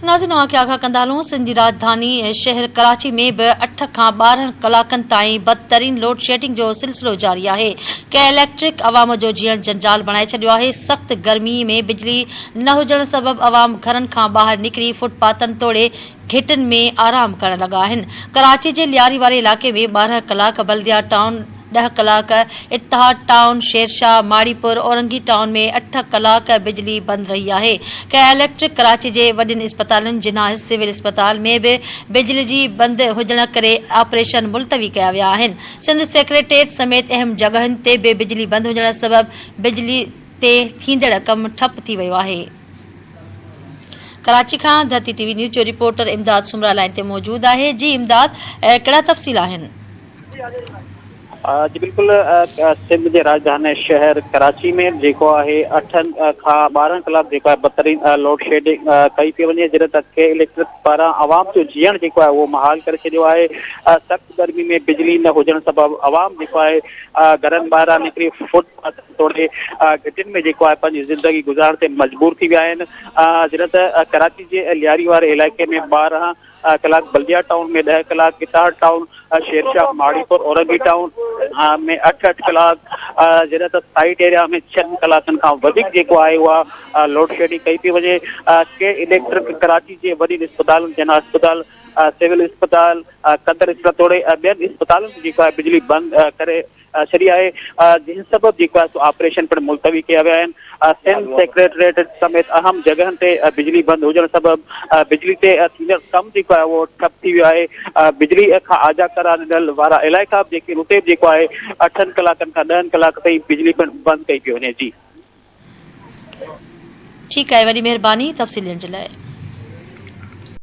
ناظرين اوهان کي آگاهه ڪندا هلون سنڌ جي راڄڌاني شهر ڪراچي ۾ به اٺ کان 12 ڪلاڪن تائين بدترين لوڊشيڊنگ جو سلسلو جاري آهي ڪي اليڪٽرڪ عوام جو جيئڻ جنجال بڻائي ڇڏيو آهي سخت گرمي ۾ بجلي نه هجڻ سبب عوام گهرن کان ٻاهر نڪري فٽ پاٿن توڙي گهٽين ۾ آرام ڪرڻ لڳا آهن. ڪراچي جي لياري واري علائقي ۾ 12 ڪلاڪ، بلديا ٽائون ڏهه ڪلاڪ، اتحاد ٽائون، شيرشاهه، ماڙيپور، اورنگي ٽائون ۾ اٺ ڪلاڪ بجلي بند رهي آهي. ڪي اليڪٽرڪ ڪراچي جي وڏين اسپتالن جناح سول اسپتال ۾ به بجلي جي بند هجڻ ڪري آپريشن ملتوي ڪيا ويا آهن. سنڌ سيڪريٽريٽ سميت اهم جڳهين تي به بجلي بند هجڻ سبب بجلي تي ٿيندڙ ڪم ٺپ ٿي ويو آهي. ڪراچي کان ڌرتي ٽي وي نيوز جو رپورٽر امداد سومرا لائين تي موجود آهي جي امداد ڪهڙا تفصيل آهن. جي بلڪل سنڌ جي راڄڌاني شهر ڪراچي ۾ جيڪو آهي اٺن کان 12 ڪلاڪ جيڪو آهي بدترين لوڊ شيڊنگ ڪئي پئي وڃي جڏهن ته ڪي اليڪٽرڪ پاران عوام جو جيئڻ جيڪو آهي اهو محال ڪري ڇڏيو آهي سخت گرمي ۾ بجلي نه هجڻ سبب عوام جيڪو آهي گهرن ٻاهران نڪري فٽ پاٿ توڙي گهٽين ۾ جيڪو آهي پنهنجي زندگي گذارڻ تي مجبور ٿي ويا آهن جڏهن ته ڪراچي جي لياري واري علائقي ۾ 12 ڪلاڪ بلديا ٽائون ۾ ڏهه ڪلاڪ اتحاد ٽائون شيرشاهه ماڙيپور اورنگي ٽائون ۾ اٺ اٺ ڪلاڪ جڏهن ته سائيٽ ايريا ۾ ڇهن ڪلاڪن کان وڌيڪ جيڪو آهي اها لوڊ شيڊنگ ڪئي پئي وڃي ڪي اليڪٽرڪ ڪراچي جي وڏين اسپتالن جناح اسپتال سول اسپتال قدر اسپتال توڙي ٻين اسپتالن ۾ جيڪو آهي بجلي بند ڪري ڇڏي آهي جنهن سبب جيڪو آهي سو آپريشن پڻ ملتوي ڪيا ويا آهن سنڌ سيڪريٽريٽ سميت اهم جڳهن تي بجلي بند هجڻ سبب بجلي تي ٿيندڙ ڪم جيڪو آهي اهو ٺپ ٿي ويو آهي بجلي کان آجا قرار ڏنل وارا علائقا به جيڪي اتي به جيڪو آهي اٺن ڪلاڪن کان ڏهن ڪلاڪ تائين بجلي پڻ بند ڪئي پئي وڃي جي. ٺيڪ آهي وڏي مهرباني تفصيل ڏيڻ جي لاء.